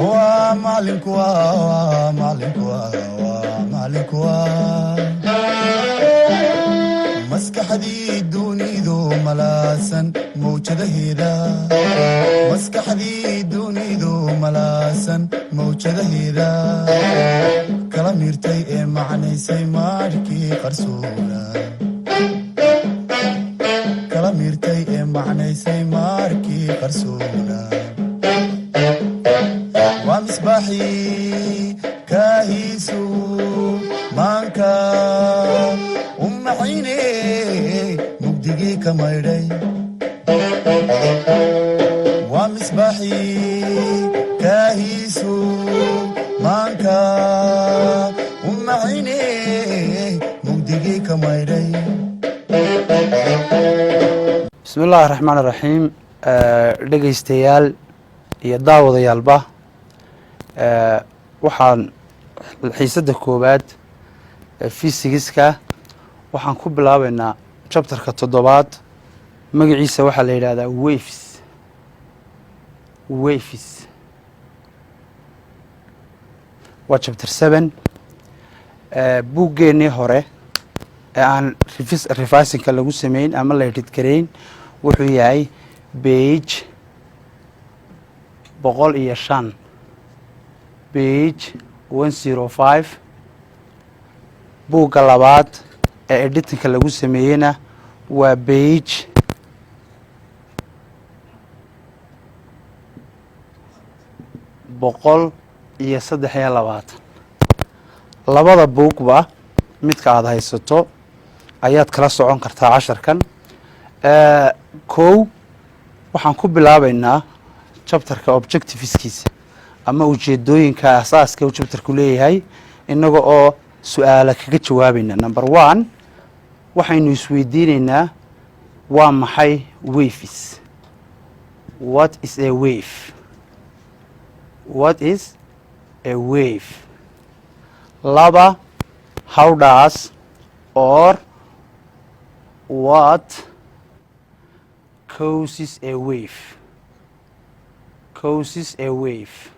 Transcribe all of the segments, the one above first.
Waa macalinku, waa macalinku, waa macalinku, waa maskaxdii dunidu malaasan mawjadaheeda, maskaxdii dunidu malaasan mawjadaheeda, kala miirtay ee macnaysay maarkii qarsoona, kala miirtay ee macnaysay maarkii qarsoona. Waa misbaaxii kaahiisu maanka u maxayne, mugdigii ka maydhay. Waa misbaaxii kaahiisu maanka u maxayne, mugdigii ka maydhay. Bismi illaahi raxmaan iraxiim. Dhegeystayaal iyo daawadayaalba, waxaan xiisadda koowaad ee physicska waxaan ku bilaabeynaa chapterka toddobaad. Magaciisa waxaa la yidhahdaa waves. Waves waa chapter 7. Buuggeennii hore ee aan revisingka lagu sameyn ama la edit gareyn wuxuu yahay page 105, page 105. Buugga labaad ee editingka lagu sameeyeyna waa page 123. Labada buugba midka aada haysato ayaad kala socon kartaa casharkan. Kow, waxaan ku bilaabeynaa chapterka objectiveskiisa ama ujeedooyinka asaaska uu chapterku leeyahay, innaga oo su-aala kaga jawaabayna. Number one, waxaynu isweydiineynaa: waa maxay waves? What is a wave? What is a wave? Laba, how does or what causes a wave? Causes a wave.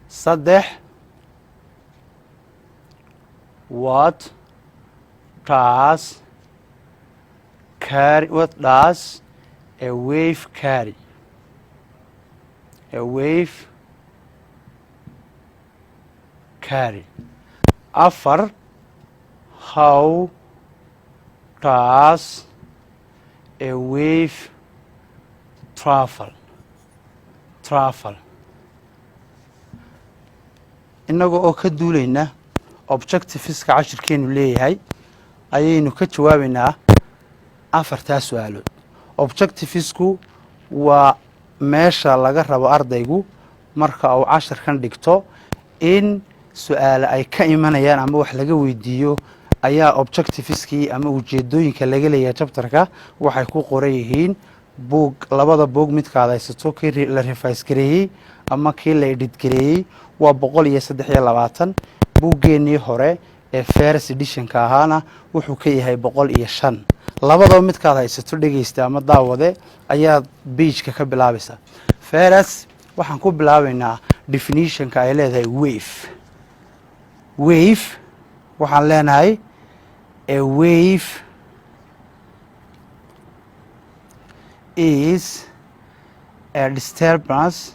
Saddex, what does carry? What does a wave carry? A wave carry. Afar, how does a wave travel? Travel. Innaga oo ka duulayna objectiveska cashirkeenu leeyahay ayaynu ka jawaabaynaa afartaa su-aalood. Objectivesku waa meesha laga rabo ardaygu marka uu cashirkan dhigto in su-aale ay ka imanayaan ama wax laga weydiiyo ayaa objectiveskii ama ujeedooyinka laga leeyahay chapterka waxay ku qoran yihiin buug, labada buug midkaad haysato, kii la revise gareeyey ama kii la edit gareeyey waa 123. Buuggeenii hore ee first editionka ahaana wuxuu ka yahay 105. Labadaba midkaad haysato, dhegeysta ama daawade, ayaad pageka ka bilaabaysaa. First, waxaan ku bilaabaynaa definitionka ay leedahay wave. Wave waxaan leenahay, a wave is a disturbance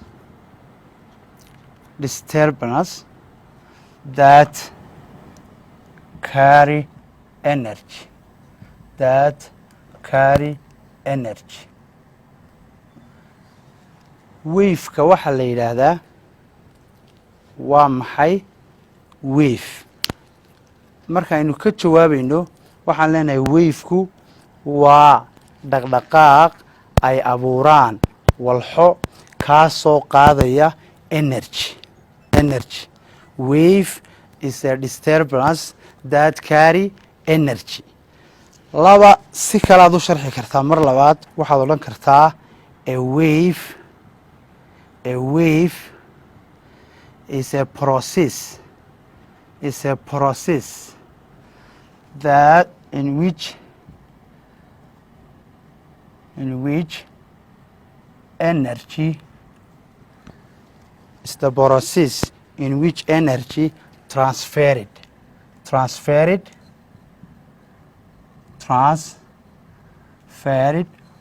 that carry energy, that carry energy. Waveka waxaa la yidhaahdaa, waa maxay wave? Markaaynu ka jawaabayno, waxaan leenahay waveku waa dhaqdhaqaaq ay abuuraan walxo kaasoo qaadaya energy. Energy. Wave is a disturbance that carry energy. Laba, si kale aad u sharxi kartaa. Mar labaad waxaad odhan kartaa, a wave is a process, is a process that in which Energy is the process in which energy transferred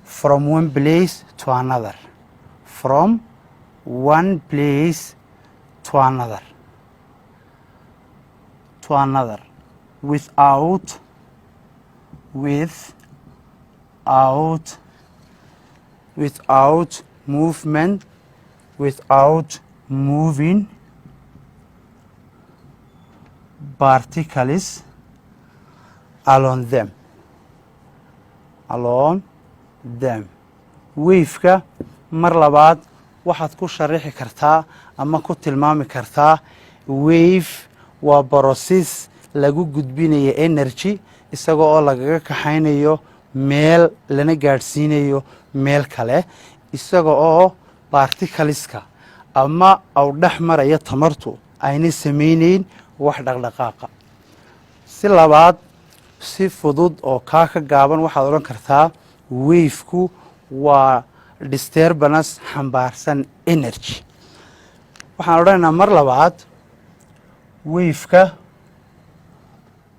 from one place to another, from one place to another without movement, without moving particles along them. Waveka mar labaad waxaad ku sharaxi kartaa ama ku tilmaami kartaa, wave waa process lagu gudbinayo energy, isagoo oo lagaga kaxaynayo meel lana gaadhsiinayo meel kale, isaga oo particleska ama au dhex maraya tamartu ayna samayneyn wax dhaqdhaqaaqa. Si labaad, si fudud oo kaa ka gaaban, waxaad odhan kartaa waveku waa disturbance xambaarsan energy. Waxaan odhanaynaa mar labaad, waveka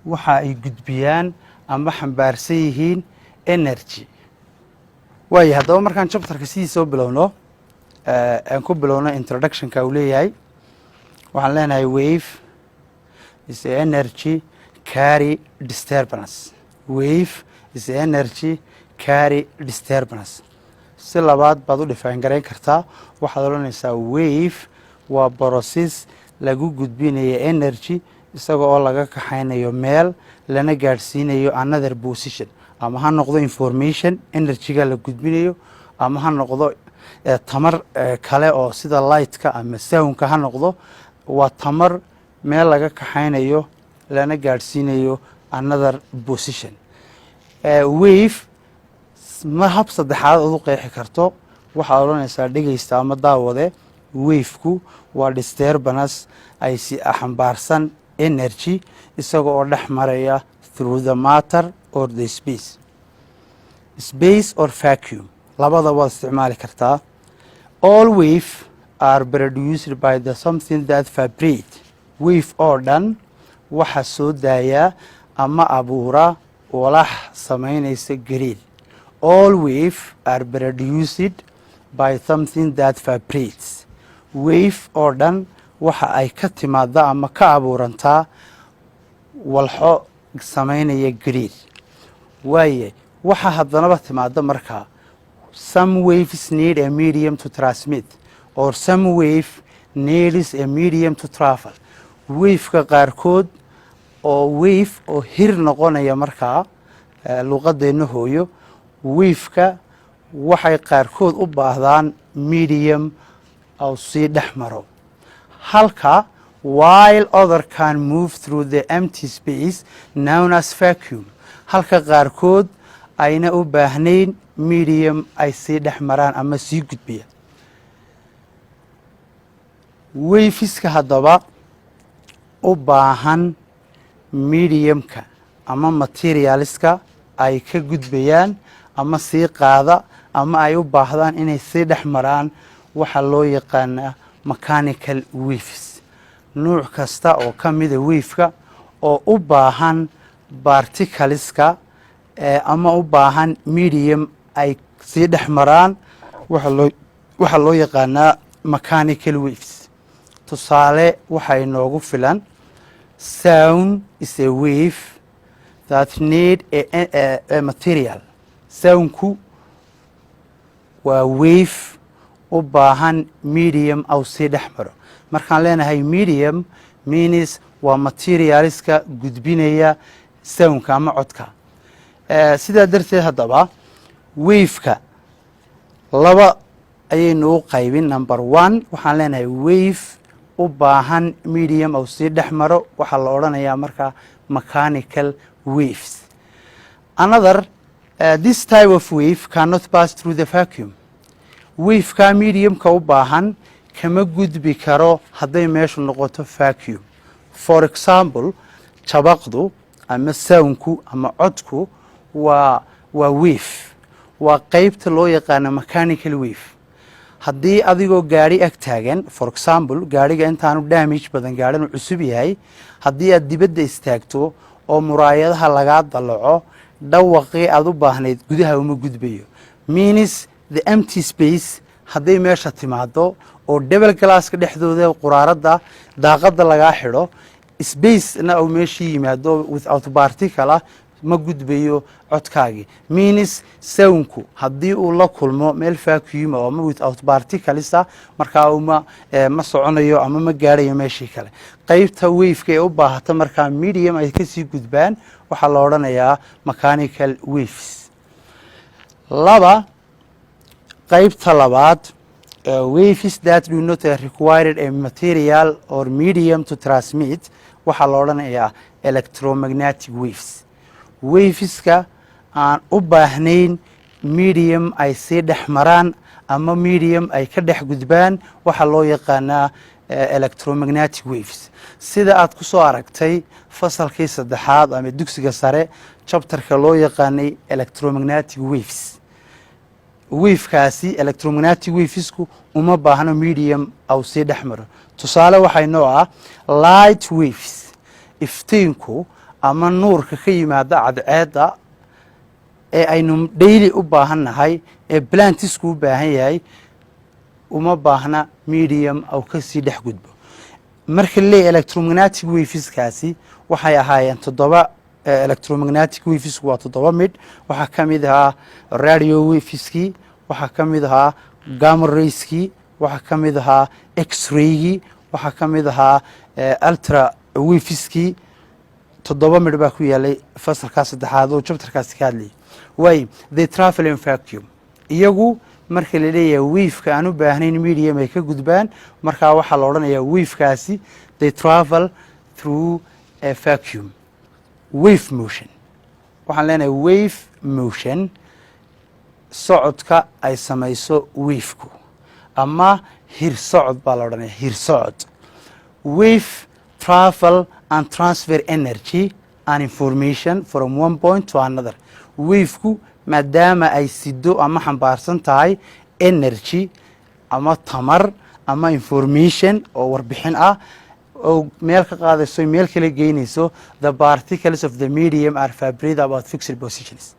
waxa ay gudbiyaan ama xambaarsan yihiin energy. Waayo, haddaba markaan chapterka sidiisa u bilowno, aan ku bilowno introductionka uu leeyahay, waxaan leenahay wave is energy carry disturbance. Wave is energy carry disturbance. Si labaad baad u define garayn kartaa. Waxaad odhanaysaa wave waa process lagu gudbinayo energy, isaga oo laga kaxaynayo meel lana gaadhsiinayo another position, ama ha noqdo information energyga la gudbinayo, ama ha noqdo tamar kale oo sida lightka ama soundka ha noqdo. Waa tamar meel laga kaxaynayo lana gaadhsiinayo another position. Wave ma hab saddexaad ood u qeexi karto. Waxaad odhanaysaa, dhegeysta ama daawade, waveku waa disturbance ay si xambaarsan energy, isaga oo dhex maraya through the matter or the space, space or vacuum, labada waad isticmaali kartaa. All wave are produced by the something that vibrate. Wave oo dhan waxa soo daayaa ama abuura walax samaynaysa gariir. All wave are produced by something that vibrates. Wave oo dhan waxa ay ka timaada ama ka abuurantaa walxo samaynaya gariir. Waaye, waxa haddanaba timaada markaa, some waves need a medium to transmit or some wave needs a medium to travel. Waveka qaarkood oo wave oo hir noqonaya markaa luqadeenna hooyo, waveka waxay qaarkood u baahdaan medium au sii dhex maro, halka while other can move through the empty space known as vacuum, halka qaarkood ayna u baahnayn medium ay sii dhex maraan ama sii gudbiyaan. Waveska haddaba u baahan mediumka ama materialska ay ka gudbayaan ama sii qaada ama ay u baahdaan inay sii dhex maraan waxaa loo yaqaanaa mechanical waves. Nuuc kasta oo ka mida waveka oo u baahan particleska ama u baahan medium ay sii dhex maraan waxaa loo yaqaanaa mechanical waves. Tusaale waxaa inoogu filan, sound is a wave that need a material. Soundku waa wave u baahan medium au sii dhex maro. Markaan leenahay medium, means waa materialska gudbinaya soundka ama codka. Sidaa darteed haddaba waveka laba ayaynu u qaybin. Number one, waxaan leenahay wave u baahan medium au sii dhex maro waxaa la odhanayaa markaa mechanical waves. Another, this type of wave cannot pass through the vacuum. Waveka mediumka u baahan kama gudbi karo hadday meeshu noqoto vacuum. For example, jabaqdu ama soundku ama codku waa wave, waa qeybta loo yaqaano mechanical wave. Haddii adigoo gaari ag taagan, for example, gaariga intaanu damage badan gaadhan uu cusub yahay, haddii aad dibadda istaagto oo muraayadaha lagaa dalaco, dhawaqii aad u baahnayd gudaha uma gudbayo. Means the empty space hadday meesha timaado oo double glasska dhexdooda quraaradda daaqadda lagaa xidho, spacena uu meeshii yimaado without particle ah, ma gudbayo codkaagii. Means soundku haddii uu la kulmo meel vacuum oo ama without particles ah, markaa uma ma soconayo ama ma gaadhayo meeshii kale. Qeybta waveka ee u baahata markaa medium ay kasii gudbaan waxaa la odhanayaa mechanical waves. Laba, qeybta labaad, waves that do not required a material or medium to transmit, waxaa la odhanayaa electromagnetic waves. Waveska aan u baahnayn medium ay sii dhex maraan ama medium ay ka dhex gudbaan waxaa loo yaqaanaa electromagnetic waves. Sida aad ku soo aragtay fasalkii saddexaad ama dugsiga sare, chapterka loo yaqaanay electromagnetic waves, wavekaasi electromagnetic wavesku uma baahno medium au sii dhex maro. Tusaale waxay noo ah light waves, iftiinku ama nuurka ka yimaada cadceedda ee aynu daily u baahan nahay, ee plantsku u baahan yahay, uma baahna medium au kasii dhex gudbo. Marka leeyahy electromagnetic waveskaasi waxay ahaayeen toddoba. Electromagnetic wavesku waa toddoba midh. Waxaa ka mid ahaa radio waveskii, waxaa ka mid ahaa gamma rayskii, waxaa ka mid ahaa X-raygii, waxaa ka mid ahaa ultra waveskii. Toddoba midh baa ku yaalay fasalkaa saddexaad oo chapterkaasi ka hadlayay. Waay, they travel in vacuum iyagu. Marka la leeyahay waveka aan u baahnayn medium ay ka gudbaan, markaa waxaa la odhanayaa wavekaasi they travel through a vacuum. Wave motion, waxaan leenahay wave motion, socodka ay samayso waveku ama hir socod baa la odhanaya, hir socod. Wave travel and transfer energy and information from one point to another. Waveku maadaama ay sido ama xambaarsan tahay energy ama tamar ama information oo warbixin ah oo meel ka qaadayso meel kala geynayso, the particles of the medium are vibrated about fixed positions.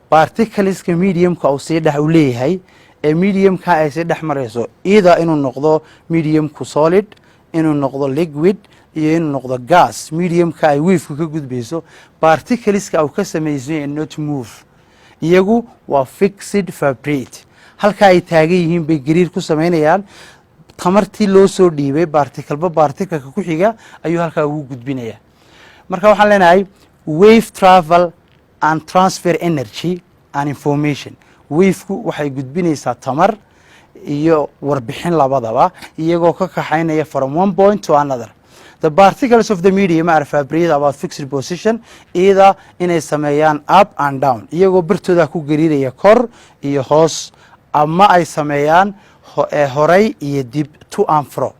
Particleska mediumka uu sii dhex u leeyahay ee mediumka ay sii dhex marayso, either inuu noqdo mediumku solid, inuu noqdo liquid iyo inuu noqdo gas, mediumka ay waveka ka gudbayso, particleska uu ka samaysan not move, iyagu waa fixed vibrate. Halka ay taagan yihiin bay gariir ku samaynayaan. Tamartii loo soo dhiibay particleba particleka ku xiga ayuu halkaa ugu gudbinaya. Marka waxaan leenahay wave travel and transfer energy and information. Waveku waxay gudbinaysaa tamar iyo warbixin labadaba, iyagoo ka kaxaynaya from one point to another. The particles of the medium are vibrated about fixed position, either inay sameeyaan up and down, iyagoo bartooda ku gariiraya kor iyo hoos, ama ay sameeyaan horay iyo dib, to and fro.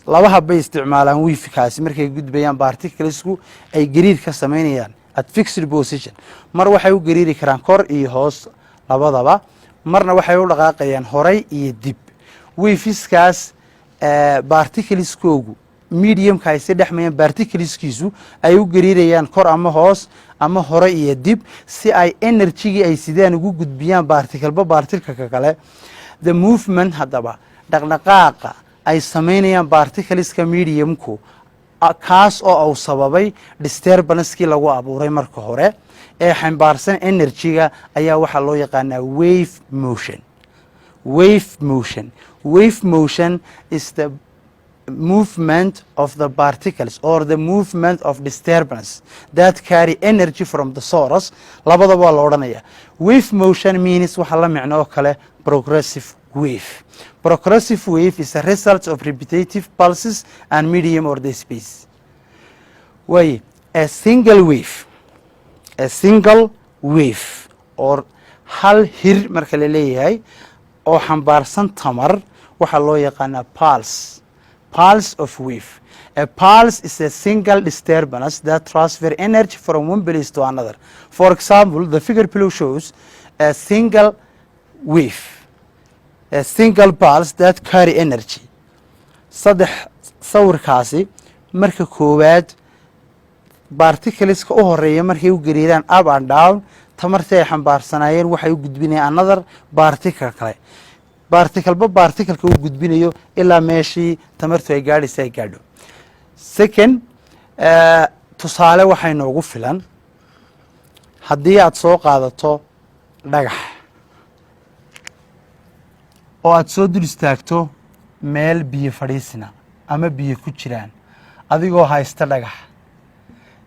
Laba hab bay isticmaalaan wavekaasi markay gudbayaan. Particlesku ay gariir ka samaynayaan at fixed position, mar waxay u gariiri karaan kor iyo hoos labadaba, marna waxay u dhaqaaqayaan horay iyo dib. Waveskaas particleskoogu mediumka ay si dhex mayaan, particleskiisu ay u gariirayaan kor ama hoos ama hore iyo dib, si ay energygii ay sidaan ugu gudbiyaan particleba particleka kale. The movement haddaba, dhaqdhaqaaqa ay samaynayaan particleska mediumku, kaas oo uu sababay disturbancekii lagu abuuray marka hore ee xambaarsan energyga, ayaa waxaa loo yaqaanaa wave motion. Wave motion, wave motion is the movement of the particles or the movement of disturbance that carry energy from the source. Labadaba waa la odhanaya. Wave motion means waxaa la micno oo kale progressive wave. Progressive wave is a result of repetitive pulses and medium or the space. Way a single wave, a single wave or hal hir marka la leeyahay oo xambaarsan tamar, waxaa loo yaqaanaa pulse, pulse of wave. A pulse is a single disturbance that transfer energy from one place to another. For example, the figure below shows a single wave. A single pulse that carry energy. Saddex sawirkaasi, marka koowaad particleska u horeeya markay u gariiraan up and down, tamartii ay xambaarsanaayeen waxay u gudbinayaan another particle kale, particleba particleka u gudbinayo ilaa meeshii tamartu ay gaadhaysa ay gaadho. Second, tusaale waxay noogu filan haddii aad soo qaadato dhagax oo aad soo dul istaagto meel biyo fadhiisina ama biyo ku jiraan, adigoo haysta dhagax.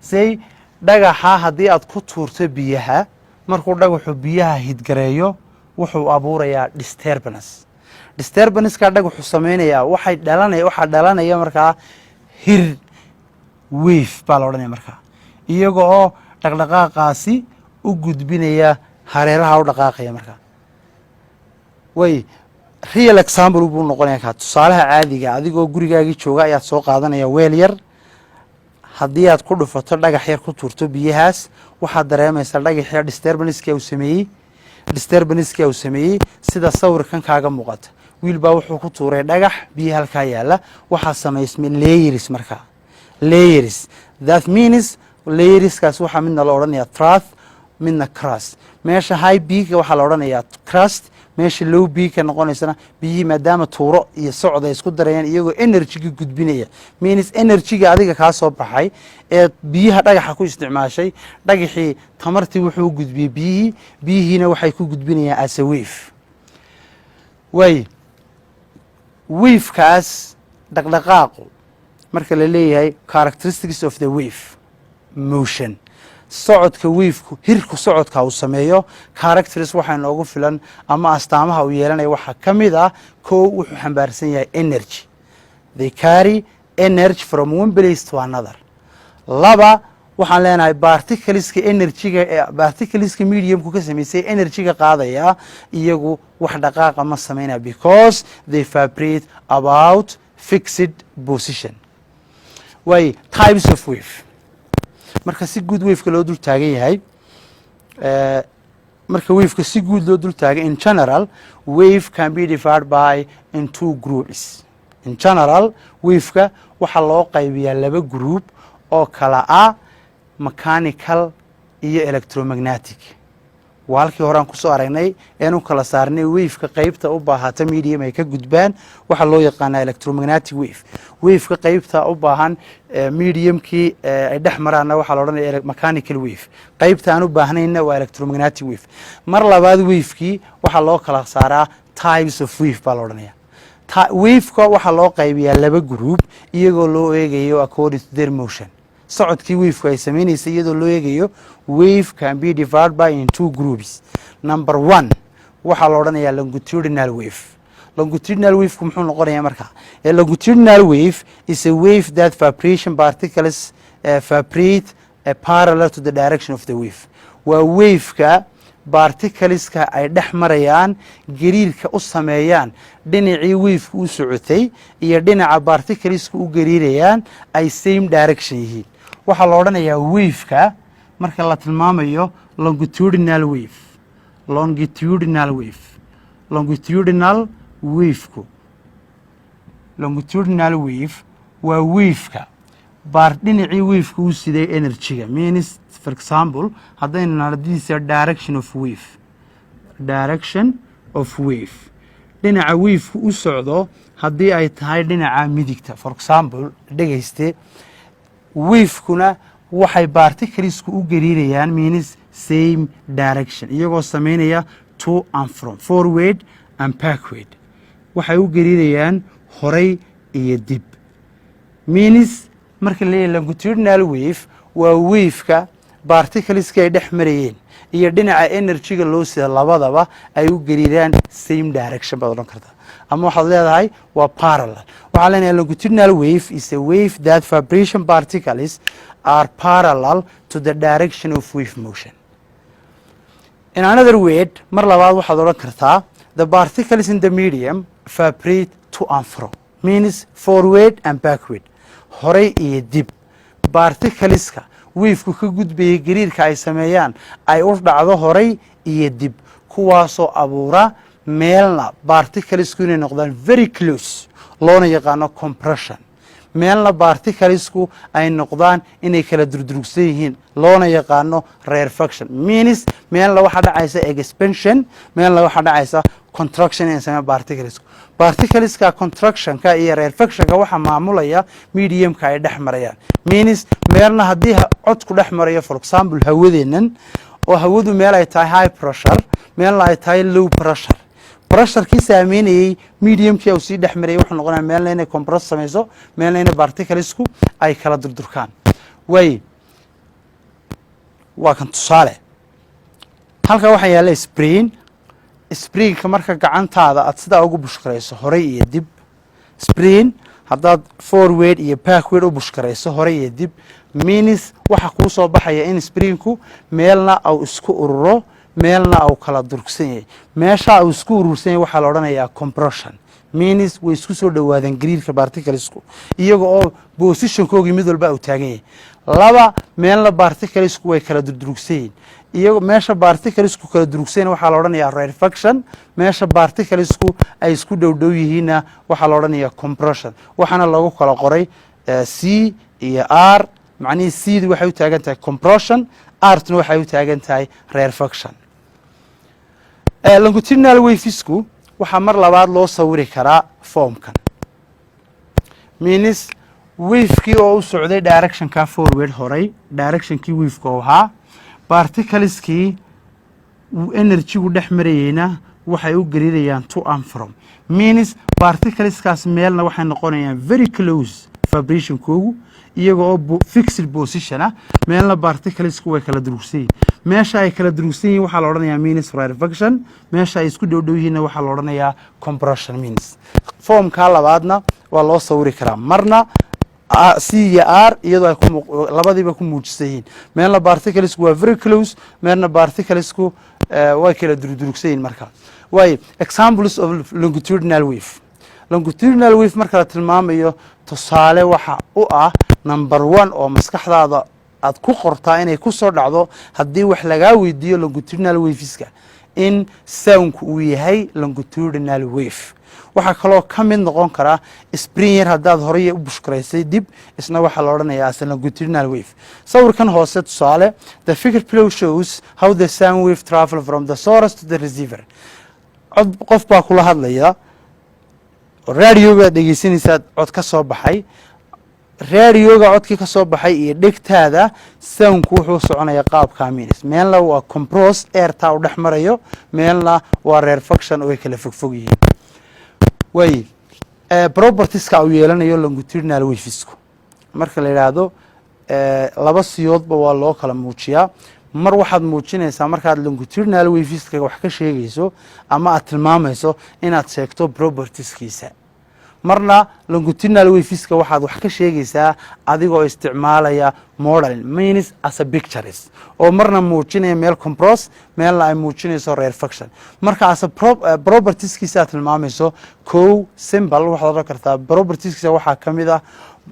Say dhagaxa haddii aad ku tuurto biyaha, markuu dhagaxu biyaha hit gareeyo, wuxuu abuurayaa disturbance. Disturbanceka dhagaxu samaynayaa waxay dhalanaya, waxaa dhalanaya markaa hir, wave baa la odhanaya markaa, iyaga oo dhaqdhaqaaqaasi u gudbinaya hareeraha u dhaqaaqaya. Markaa way real example buu noqonaya kaa tusaalaha caadiga. Adigoo gurigaagii jooga ayaad soo qaadanaya weel yar. Haddii aad ku dhufato dhagax yar, ku tuurto biyahaas, waxaad dareemaysaa dhagaxya disturbancekii uu sameeyey. Sida sawirkan kaaga muuqata, wiil baa wuxuu ku tuuray dhagax biyo halkaa yaalla. Waxaa samaysmay layers. Markaa layers, that means layerskaas waxaa midna la odhanayaa trough, midna crest. Meesha high peaka waxaa la odhanayaa crest, meesha low peaka noqonaysana biyihii, maadaama tuuro iyo socod ay isku darayaan iyagoo energyga gudbinaya. Means energyga adiga kaa soo baxay ee biyaha dhagaxa ku isticmaashay, dhagaxii tamartii wuxuu u gudbiyey biyihii, biyihiina waxay ku gudbinayaan as a wave. Waay wavekaas dhaqdhaqaaqu marka la leeyahay, characteristics of the wave motion, socodka waveku, hirku socodka uu sameeyo, characters waxaa noogu filan ama astaamaha uu yeelanaya waxaa ka mid ah: kow, wuxuu xambaarsan yahay energy. They carry energy from one place to another. Laba, waxaan leenahay particleska energyga ee particleska mediumku ka samaysay energyga qaadaya, iyagu wax dhaqaaqa ma sameynaya because they vibrate about fixed position. Waay types of wave. Marka si guud waveka loo dul taagan yahay, marka waveka si guud loo dul taagay, in general, wave can be divided by in two groups. In general, waveka waxaa loo qaybiyaa laba group oo kala ah mechanical iyo electromagnetic. Waa halkii horaan kusoo aragnay eenu kala saarnay waveka. Qeybta u baahata medium ay ka gudbaan waxaa loo yaqaanaa electromagnetic wave. Waveka qeybta u baahan mediumkii ay dhex maraanna waxaa la odhanaya mechanical wave. Qeybta aan u baahnayna waa electromagnetic wave. Mar labaad, wavekii waxaa loo kala saaraa, types of wave baa la odhanaya. Waveka waxaa loo qaybiyaa laba group iyagoo loo eegayo according to their motion, socodkii waveku ay samaynaysa iyadoo loo eegayo. Wave can be divided by in two groups. Number one, waxaa la odhanayaa longitudinal wave. Longitudinal waveku muxuu noqonayaa marka? A longitudinal wave is a wave that vibration particles vibrate parallel to the direction of the wave. Waa waveka particleska ay dhex marayaan gariirka u sameeyaan dhinacii waveka u socotay iyo dhinaca particleska u gariirayaan ay same direction yihiin. Waxaa la odhanayaa waveka marka la tilmaamayo longitudinal wave, longitudinal wave, longitudinal waveku, longitudinal wave waa waveka baar dhinacii waveka u siday energyga. Means, for example, haddaynu nadiisa direction of wave, direction of wave, dhinaca waveka u socdo haddii ay tahay dhinaca midigta, for example, dhegayste, wavekuna waxay particlesku u gariirayaan means same direction, iyagoo sameynaya to and from, forward and backward. Waxay u gariirayaan horay iyo dib. Means marka la leeyahay longitudinal wave, waa waveka particleski ay dhex marayeen iyo dhinaca energyga loo sida labadaba ay u gariiraan same direction baad odhan kartaa, ama waxaad leedahay waa parallel. Waxaa leenahay longitudinal wave is a wave that vibration particles are parallel to the direction of wave motion. In another word, mar labaad waxaad odhan kartaa the particles in the medium vibrate to and fro, means forward and backward, horay iyo dib. Particleska waveku ka gudbayay gariirka ay sameeyaan ay u dhacdo horay iyo dib, kuwaasoo abuura Meelna particlesku inay noqdaan very close, loona yaqaano compression. Meelna particlesku ay noqdaan inay kala durdurugsan yihiin, loona yaqaano rarefaction. Means meelna waxaa dhacaysa expansion, meelna waxaa dhacaysa contraction inay sameeyaan particlesku. Particleska contractionka iyo rarefactionka waxaa maamulaya mediumka ay dhex marayaan. Means meelna haddii codku dhex marayo, for example, hawadeennan oo hawadu meel ay tahay high pressure, meelna ay tahay low pressure, pressurekii saameynayey mediumkii uu sii dhex marayay wuxuu noqonaya meelna inay compress samayso, meelna inay particlesku ay kala durdurkaan. Waay, waa kan tusaale. Halka waxaa yaalla spring. Springka marka gacantaada aad sidaa ugu push-karayso horey iyo dib, spring haddaad forward iyo backward u push-karayso, horey iyo dib, means waxa kuu soo baxaya in springku meelna au isku ururo, meelna au kala durugsan yahay. Meesha uu isku urursan yahay waxaa la odhanayaa compression. Means way isku soo dhowaadeen gariirka particlesku, iyaga oo positionkoogii mid walba uu taagan yahay. Laba, meelna particlesku way kala durdurugsan yihiin. Iyago meesha particlesku kala durugsan waxaa la odhanayaa rarefaction. Meesha particlesku ay isku dhow dhow yihiinna waxaa la odhanayaa compression. Waxaana lagu kala qoray C iyo R. Macnihii C du waxay u taagan tahay compression, R-tuna waxay u taagan tahay rarefaction. Longitudinal wavesku waxaa mar labaad loo sawiri karaa formkan. Means wavekii oo u socday directionka forward, horay directionkii waveka oo ahaa, particleskii energygu dhex marayeyna waxay u gariirayaan to and from. Means particleskaas meelna waxay noqonayaan very close vibrationkoogu, iyaga oo fixed position ah. Meelna particlesku way kala durugsan yihin. Meesha ay kala durugsan yihin waxaa la odhanayaa means rarefaction. Meesha ay isku dhow dhow yihiinna waxaa la odhanayaa compression. Means formkaa labaadna waa loo sawiri karaa, marna C iyo R, iyadoo ay labadiiba ku muujisan yihiin. Meelna particlesku waa very close, meelna particlesku way kala durugdurugsan yihin. Marka waayo, examples of longitudinal wave. Longitudinal wave marka la tilmaamayo, tusaale waxa u ah number one oo maskaxdaada aad ku qortaa inay ku soo dhacdo haddii wax lagaa weydiiyo longitudinal waveska, in soundku uu yahay longitudinal wave. Waxaa kaloo ka mid noqon karaa spring yar haddaad horey u push-karaysay dib, isna waxaa la odhanayaa as longitudinal wave. Sawirkan hoose tusaale, the figure below shows how the sound wave travel from the source to the receiver. Cod qof baa kula hadlaya, radiogaad dhegeysanaysaad, cod ka soo baxay radioga. Codkii ka soo baxay iyo dhegtaada soundku wuxuu soconaya qaabka. Means meelna waa compress airta u dhex marayo, meelna waa rarefaction oo ay kala fogfog yihiin. Waay, propertieska uu yeelanayo longitudinal wavesku marka la yidhaahdo, laba siyoodba waa loo kala muujiyaa. Mar waxaad muujinaysaa markaad longitudinal waveska wax ka sheegayso ama aad tilmaamayso inaad sheegto propertieskiisa. Marna longitudinal waveska waxaad wax ka sheegaysaa adigoo isticmaalaya modeling, means as a pictures, oo marna muujinaya meel compress, meelna ay muujinayso rarefaction. Marka as a propertieskiisa aad tilmaamayso, kow, simple waxaad odhan kartaa propertieskiisa waxaa ka mid ah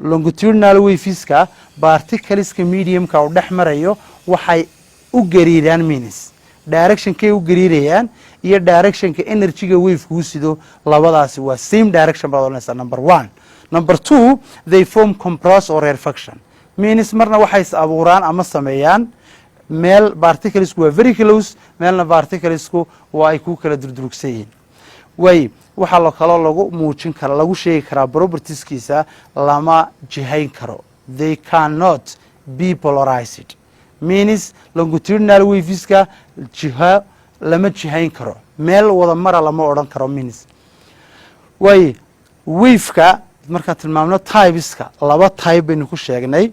longitudinal waveska particleska mediumka uu dhex marayo waxay u gariiraan, means directionkay u gariirayaan iyo directionka energyga wave kuu sido labadaasi waa same direction baad odhanaysaa, number one. Number two, they form compress or rarefaction. Means marna waxay is abuuraan ama sameeyaan meel particlesku waa very close, meelna particlesku waa ay ku kala durdurugsan yihiin. Way, waxaa lo kaloo lagu muujin kara, lagu sheegi karaa propertieskiisa, lama jihayn karo, they cannot be polarized. Means longitudinal waveska jiho lama jihayn karo, meel wada mara lama odhan karo. Means way waveka markaan tilmaamno typeska, laba type baynu ku sheegnay.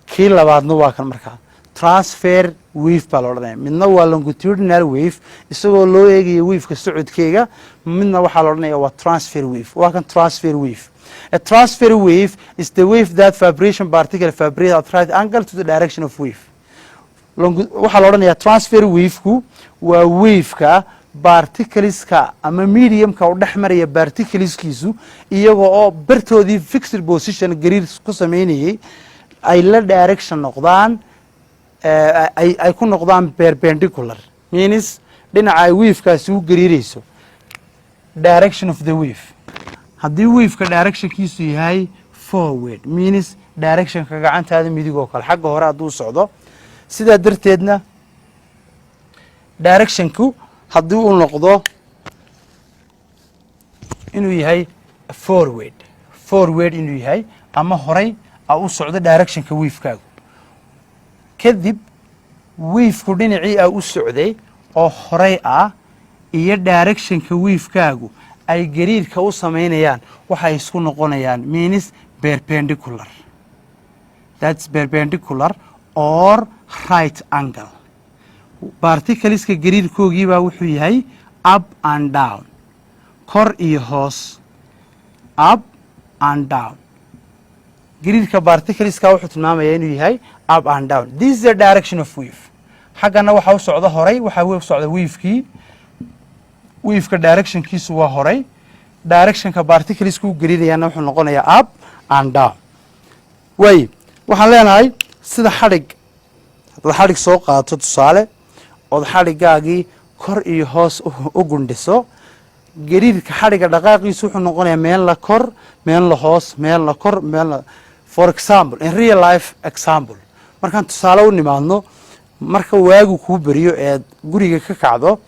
Kii labaadna waa kan markaa, transverse wave baa la odhanaya. Midna waa longitudinal wave isagoo loo eegayo waveka socodkeega, midna waxaa la odhanaya waa transverse wave. Waa kan transverse wave. A transverse wave is the wave that vibration particle vibrate at right angle to the direction of wave. Waxaa la odhanayaa transverse waveku waa waveka particleska ama mediumka u dhex maraya particleskiisu iyaga oo bartoodii fixed position gariir ku sameynayay ay la direction noqdaan, ay ku noqdaan perpendicular. Means dhinaca ay wavekaasi u gariireyso. Direction of the wave, haddii waveka directionkiisu yahay forward, means directionka gacantaada midig oo kale, xagga hore hadduu socdo, sidaa darteedna directionku haddii uu noqdo inuu yahay forward, forward inuu yahay ama horay a u socdo directionka wavekaagu, kadib waveku dhinacii a u socday oo horay ah iyo directionka wavekaagu ay gariirka u samaynayaan waxay isku noqonayaan, means perpendicular. That's perpendicular or right angle. Particleska gariirkoogii baa wuxuu yahay up and down, kor iyo hoos, up and down. Gariirka particleska wuxuu tilmaamayaa inuu yahay up and down. This is the direction of wave. Xaggana waxaa u socda horay, waxaa u socda wavekii. Waveka directionkiisu waa horay, directionka particleska u gariirayaana wuxuu noqonayaa up and down. Waay, waxaan leenahay sida xadhig, haddaad xadhig soo qaato tusaale, ood xadhigaagii kor iyo hoos u gundhiso, gariirka xadhigga dhaqaaqiisu wuxuu noqonayaa meel la kor, meel la hoos, meel la kor, meel la. For example, in real life example, markaan tusaale u nimaadno, marka waagu kuu beriyo eed guriga ka kacdo,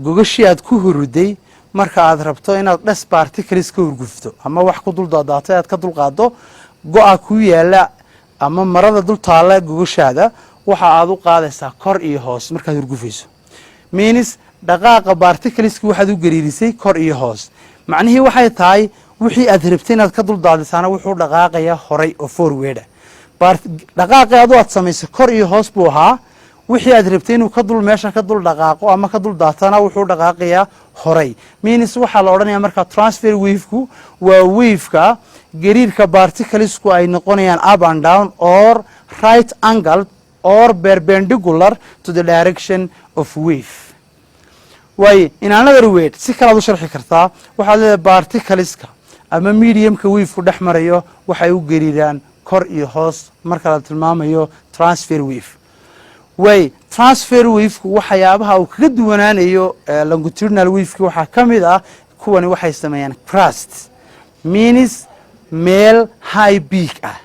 gogashii aad ku huruday, marka aad rabto inaad dust particles ka hurgufto ama wax ku dul daadaato aad ka dulqaado go-a kuu yaala ama marada dul taalla gogashaada, waxa aad u qaadaysaa kor iyo hoos markaad hurgufayso. Means dhaqaaqa particleski waxaad u gariirisay kor iyo hoos. Macnihii waxay tahay wixii aad rabtay inaad ka dul daadisaana wuxuu dhaqaaqayaa horay oo forward ah. Dhaqaaqii adu aad samaysay kor iyo hoos buu ahaa. Wixii aad rabtay inuu ka dul meesha ka dul dhaqaaqo ama ka dul daatana wuxuu dhaqaaqayaa horay. Means waxaa la odhanaya markaa transverse waveku waa waveka gariirka particlesku ay noqonayaan up and down or right angle or perpendicular to the direction of wave. Waaye, in another word, si kalaad u sharxi kartaa, waxaad leedahay particleska ama mediumka waveku dhex marayo waxay u gariiraan kor iyo hoos marka la tilmaamayo transverse wave. Way, transverse waveku waxyaabaha uu kaga duwanaanayo longitudinal waveki waxaa ka mid ah kuwani waxay sameeyaan crest, means meel high peak ah,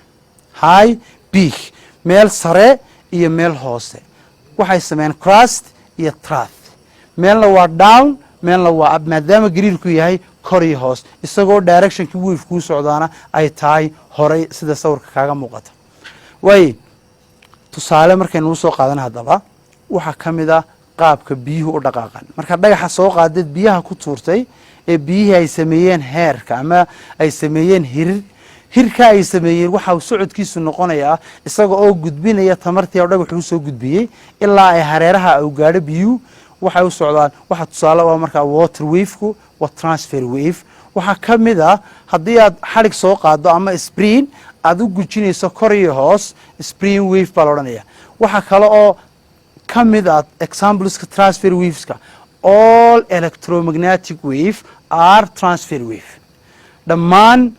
high peak, meel sare iyo meel hoose. Waxay sameeyaan crest iyo trough, meelna waa down, meelna waa up, maadaama gariirku yahay kor iyo hoos, isagoo directionkii wave kuu socdaana ay tahay horay, sida sawirka kaaga muuqata. Waay, tusaale markaynu usoo qaadan haddaba, waxaa ka mid ah qaabka biyuhu u dhaqaaqan. Markaad dhagaxa soo qaaddeed biyaha ku tuurtay ee biyihii ay sameeyeen heerka ama ay sameeyeen hirir, hirka ay sameeyeen waxa uu socodkiisu noqonayaa isaga oo gudbinaya tamartii oo dhagaxu usoo gudbiyey ilaa ay hareeraha uu gaadho biyuhu waxay u socdaan. Waxaa tusaale u ah markaa water waveku waa transverse wave. Waxaa ka mid ah haddii aad xadhig soo qaado ama spring aad u gujinayso kor iyo hoos, spring wave baa la odhanaya. Waxaa kale oo ka mid ah exampleska transverse waveska, all electromagnetic wave are transverse wave. Dhammaan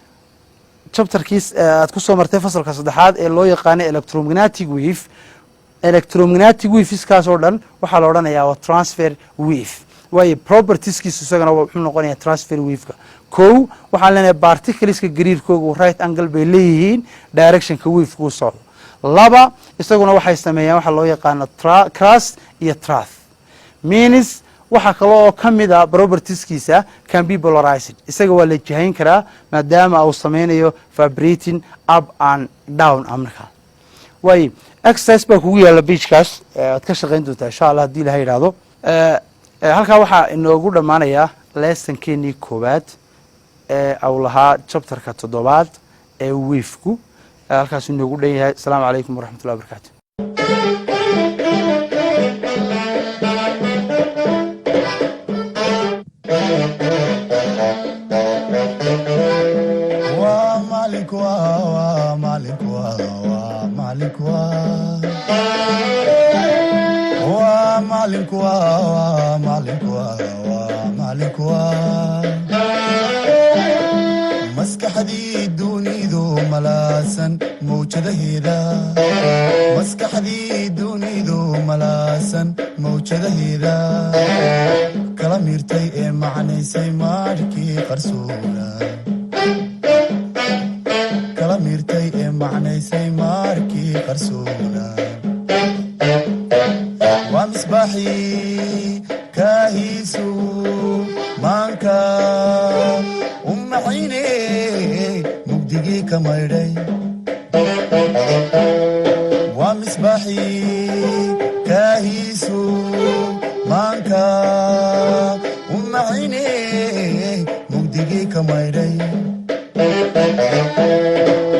chapterkiis aad ku soo martay fasalka saddexaad ee loo yaqaano electromagnetic wave, electromagnetic waveskaas oo dhan waxaa la odhanayaa waa transverse wave. Waayo, propertieskiisu isagana wuxuu noqonayaa transverse waveka. Kow, waxaan leenahay particleska gariirkoogu right angle bay leeyihiin directionka waveka u socdo. Laba, isaguna waxay sameeyaan waxaa loo yaqaano crest iyo trough. Means waxaa kale oo ka mid a propertieskiisa can be polarized, isaga waa la jihayn karaa maadaama uu sameynayo vibrating up and down. Markaa waayo, exercise baa kugu yaalla pagekaas, aad ka shaqayn doontaa insha Allah haddii ilaha yidhaahdo. Halkaa waxaa inoogu dhammaanayaa lessonkeenii koowaad ee uu lahaa chapterka toddobaad ee waveku. Halkaasuu inoogu dhan yahay. Asalaamu calaykum waraxmatullahi wabarakatu. Waa macalinku, waa macalinku, waa macalinku, waa macalinku, waa macalinku, waa macalinku, maskaxdii dunidu malaasan mawjadaheeda, maskaxdii dunidu malaasan mawjadaheeda kala. Miirtay ee macnaysay maadhkii qarsoona, kala miirtay ee macnaysay maarkii qarsoona. Waa misbaaxii kaahiisu maanka u maxayne, mugdigii ka maydhay. Waa misbaaxii.